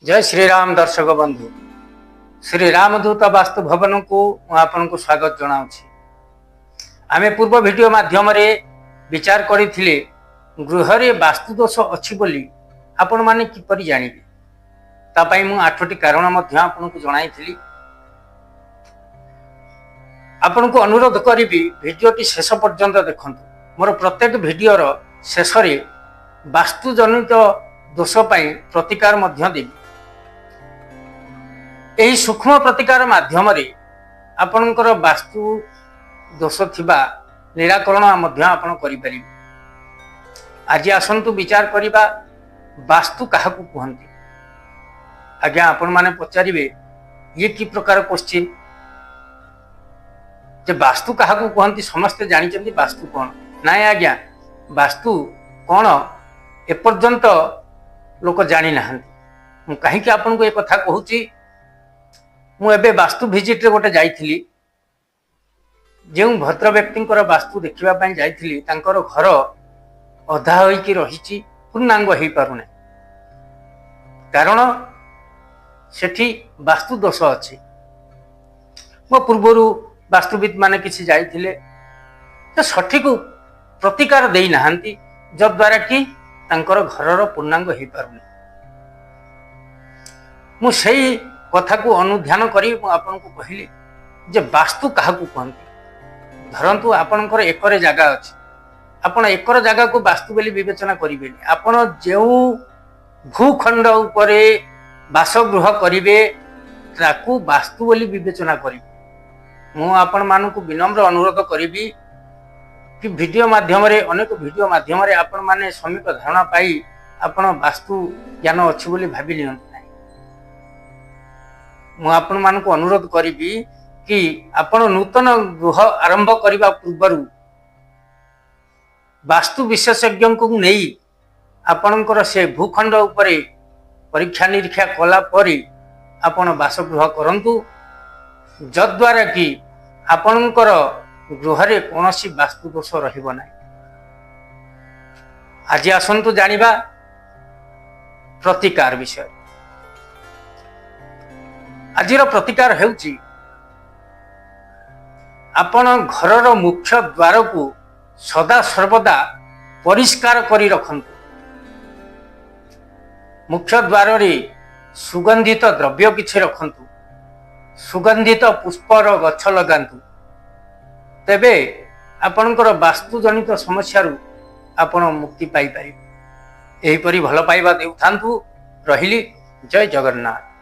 ଜୟ ଶ୍ରୀରାମ ଦର୍ଶକ ବନ୍ଧୁ, ଶ୍ରୀରାମଦୂତ ବାସ୍ତୁ ଭବନକୁ ମୁଁ ଆପଣଙ୍କୁ ସ୍ୱାଗତ ଜଣାଉଛି। ଆମେ ପୂର୍ବ ଭିଡ଼ିଓ ମାଧ୍ୟମରେ ବିଚାର କରିଥିଲେ, ଗୃହରେ ବାସ୍ତୁଦୋଷ ଅଛି ବୋଲି ଆପଣମାନେ କିପରି ଜାଣିବେ। ତା ପାଇଁ ମୁଁ ଆଠଟି କାରଣ ମଧ୍ୟ ଆପଣଙ୍କୁ ଜଣାଇଥିଲି। ଆପଣଙ୍କୁ ଅନୁରୋଧ କରିବି, ଭିଡ଼ିଓଟି ଶେଷ ପର୍ଯ୍ୟନ୍ତ ଦେଖନ୍ତୁ। ମୋର ପ୍ରତ୍ୟେକ ଭିଡ଼ିଓର ଶେଷରେ ବାସ୍ତୁଜନିତ ଦୋଷ ପାଇଁ ପ୍ରତିକାର ମଧ୍ୟ ଦେବି। ଏହି ସୂକ୍ଷ୍ମ ପ୍ରତିକାର ମାଧ୍ୟମରେ ଆପଣଙ୍କର ବାସ୍ତୁ ଦୋଷ ଥିବା ନିରାକରଣ ମଧ୍ୟ ଆପଣ କରିପାରିବେ। ଆଜି ଆସନ୍ତୁ ବିଚାର କରିବା, ବାସ୍ତୁ କାହାକୁ କୁହନ୍ତି? ଆଜ୍ଞା, ଆପଣମାନେ ପଚାରିବେ, ଇଏ କି ପ୍ରକାର କୋଶ୍ଚିନ୍ ଯେ ବାସ୍ତୁ କାହାକୁ କୁହନ୍ତି? ସମସ୍ତେ ଜାଣିଛନ୍ତି ବାସ୍ତୁ କ'ଣ। ନାଇଁ ଆଜ୍ଞା, ବାସ୍ତୁ କ'ଣ ଏପର୍ଯ୍ୟନ୍ତ ଲୋକ ଜାଣିନାହାନ୍ତି। ମୁଁ କାହିଁକି ଆପଣଙ୍କୁ ଏ କଥା କହୁଛି? ମୁଁ ଏବେ ବାସ୍ତୁ ଭିଜିଟରେ ଗୋଟେ ଯାଇଥିଲି। ଯେଉଁ ଭଦ୍ର ବ୍ୟକ୍ତିଙ୍କର ବାସ୍ତୁ ଦେଖିବା ପାଇଁ ଯାଇଥିଲି, ତାଙ୍କର ଘର ଅଧା ହୋଇକି ରହିଛି, ପୂର୍ଣ୍ଣାଙ୍ଗ ହେଇପାରୁନାହିଁ। କାରଣ ସେଠି ବାସ୍ତୁ ଦୋଷ ଅଛି। ମୋ ପୂର୍ବରୁ ବାସ୍ତୁବିତ୍ ମାନେ କିଛି ଯାଇଥିଲେ, ତ ସଠିକ ପ୍ରତିକାର ଦେଇନାହାନ୍ତି, ଯଦ୍ୱାରା କି ତାଙ୍କର ଘରର ପୂର୍ଣ୍ଣାଙ୍ଗ ହେଇପାରୁନି। ମୁଁ ସେଇ କଥାକୁ ଅନୁଧ୍ୟାନ କରି ମୁଁ ଆପଣଙ୍କୁ କହିଲି ଯେ ବାସ୍ତୁ କାହାକୁ କୁହନ୍ତି। ଧରନ୍ତୁ ଆପଣଙ୍କର ଏକରେ ଜାଗା ଅଛି, ଆପଣ ଏକର ଜାଗାକୁ ବାସ୍ତୁ ବୋଲି ବିବେଚନା କରିବେନି। ଆପଣ ଯେଉଁ ଭୂଖଣ୍ଡ ଉପରେ ବାସଗୃହ କରିବେ, ତାକୁ ବାସ୍ତୁ ବୋଲି ବିବେଚନା କରିବେ। ମୁଁ ଆପଣମାନଙ୍କୁ ବିନମ୍ର ଅନୁରୋଧ କରିବି କି ଭିଡ଼ିଓ ମାଧ୍ୟମରେ, ଅନେକ ଭିଡ଼ିଓ ମାଧ୍ୟମରେ ଆପଣମାନେ ସମ୍ୟକ ଧାରଣା ପାଇ ଆପଣ ବାସ୍ତୁ ଜ୍ଞାନ ଅଛି ବୋଲି ଭାବି ନିଅନ୍ତୁ ନାହିଁ। ମୁଁ ଆପଣମାନଙ୍କୁ ଅନୁରୋଧ କରିବି କି ଆପଣ ନୂତନ ଗୃହ ଆରମ୍ଭ କରିବା ପୂର୍ବରୁ ବାସ୍ତୁ ବିଶେଷଜ୍ଞଙ୍କୁ ନେଇ ଆପଣଙ୍କର ସେ ଭୂଖଣ୍ଡ ଉପରେ ପରୀକ୍ଷା ନିରୀକ୍ଷା କଲା ପରେ ଆପଣ ବାସଗୃହ କରନ୍ତୁ, ଯଦ୍ୱାରା କି ଆପଣଙ୍କର ଗୃହରେ କୌଣସି ବାସ୍ତୁ ଦୋଷ ରହିବ ନାହିଁ। ଆଜି ଆସନ୍ତୁ ଜାଣିବା ପ୍ରତିକାର ବିଷୟରେ। ଆଜିର ପ୍ରତିକାର ହେଉଛି, ଆପଣ ଘରର ମୁଖ୍ୟ ଦ୍ୱାରକୁ ସଦା ସର୍ବଦା ପରିଷ୍କାର କରି ରଖନ୍ତୁ। ମୁଖ୍ୟ ଦ୍ୱାରରେ ସୁଗନ୍ଧିତ ଦ୍ରବ୍ୟ କିଛି ରଖନ୍ତୁ, ସୁଗନ୍ଧିତ ପୁଷ୍ପର ଗଛ ଲଗାନ୍ତୁ। ତେବେ ଆପଣଙ୍କର ବାସ୍ତୁଜନିତ ସମସ୍ୟାରୁ ଆପଣ ମୁକ୍ତି ପାଇପାରିବେ। ଏହିପରି ଭଲ ପାଇବା ଦେଉଥାନ୍ତୁ। ରହିଲି, ଜୟ ଜଗନ୍ନାଥ।